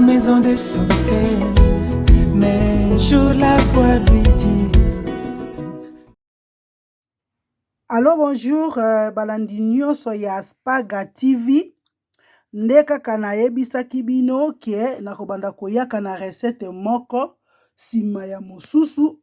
maison de son père. Mais un jour la voix lui dit. Allo bonjour euh, balandi nyonso ya Spaga TV nde kaka nayebisaki bino ke nakobanda koyaka na recette moko nsima ya mosusu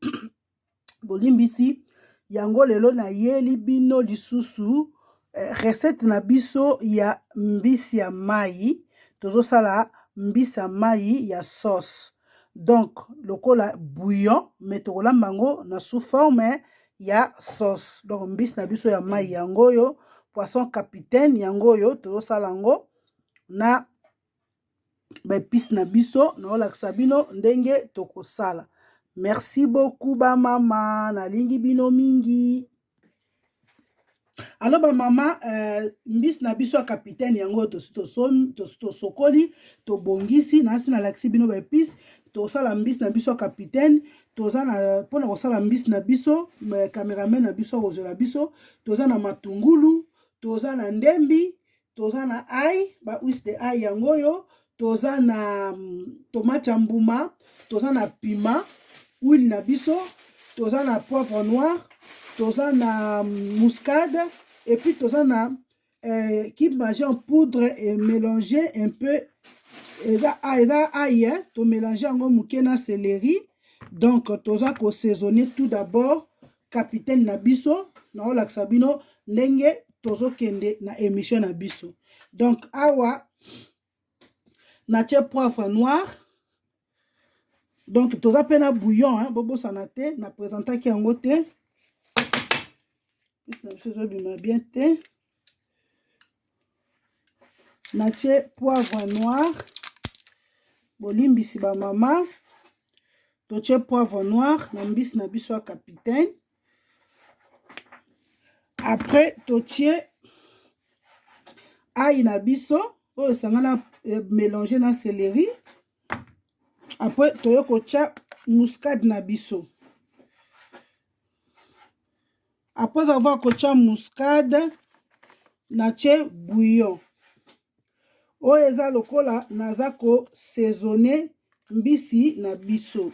bolimbisi yango lelo nayeli bino lisusu eh, recette na biso ya mbisi ya mai. Tozosala mbisi ya mai ya sauce, donc lokola bouillon, mais tokolamba yango na sous forme ya sauce. Donc mbisi na biso ya mai yango oyo, poisson capitaine yango oyo, tozosala yango na baepice na biso. Naolakisa bino ndenge tokosala. Merci beaucoup bamama, nalingi bino mingi. Alo bamama, mbisi na biso ya capitaine yango oyo tosi tosokoli, tobongisi, nasi nalakisi bino baepice. Tosala mbisi na biso ya capitaine. Toza na mpona kosala mbisi na biso, cameraman na biso akozwela biso. Toza na matungulu, toza na ndembi, toza na ail, ba huile de ail yango oyo, toza na tomate ya mbuma, toza na piment, huile na biso, toza na poivre noir, toza na muscade, et puis toza na cube Maggi en poudre et mélanger un peu. Eza eza ail, tomélange yango moke na céleri. Donc toza kosaisonner tout d'abord capitaine na biso. Naolakisa bino ndenge tozokende na émission na biso. Donc awa natie poivre noir. Donc toza mpe na bouillon, hein, bobosana te na présentaki yango te. Na biso ezobima bien te. Natie poivre noir, bolimbisi bamama. Totie poivre noir na mbisi na biso ya capitaine. Après totie ail na biso oyo esangana mélange na céleri. Après toye kotia muscade na biso. Après avoir kotia muscade, natie bouillon oyo eza lokola naza kosaisonner mbisi na biso.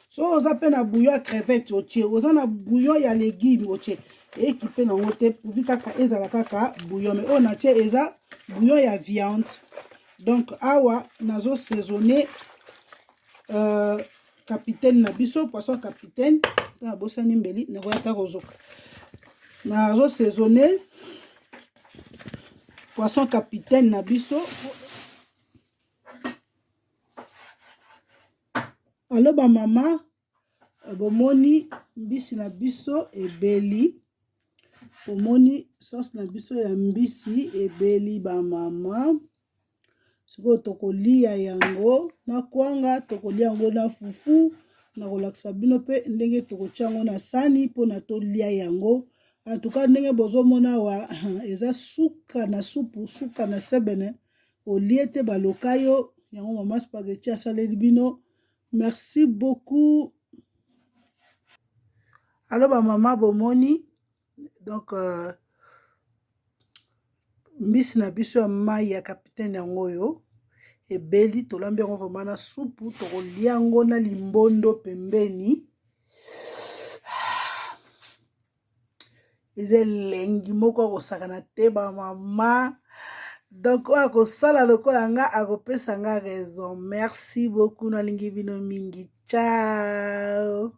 So oza mpe na bouillon ya crevette otie, oza na bouillon ya légume otie, ekipe nango te, pourvu kaka ezala kaka bouillon. Mais oyo natie eza bouillon ya viande. Donc awa nazosaisonner capitaine na biso, poisson capitaine. Nabosani mbeli, nakoya ta kozoka. Nazosaisonner poisson capitaine na biso. Alo bamama, bomoni mbisi na biso ebeli, bomoni sauce na biso ya mbisi ebeli bamama. Sikoyo tokolia yango na kwanga, tokolia yango na fufu. Nakolakisa bino mpe ndenge tokotia yango na sani mpona tolia yango. En tout cas, ndenge bozomona awa, eza suka na supu, suka na sebene. Olie te, baloka yo yango. Mama Spaghetti asaleli bino. Merci beaucoup. Alo bamama, bomoni donc mbisi na biso ya mai ya capitaine yango oyo ebeli. Tolambi yango vraiment na supu, tokolia yango na limbondo pembeni. Eza elengi moko akosakana te bamama. Donc oyo akosala lokola nga akopesa nga raison. Merci beaucoup, nalingi bino mingi. Ciao.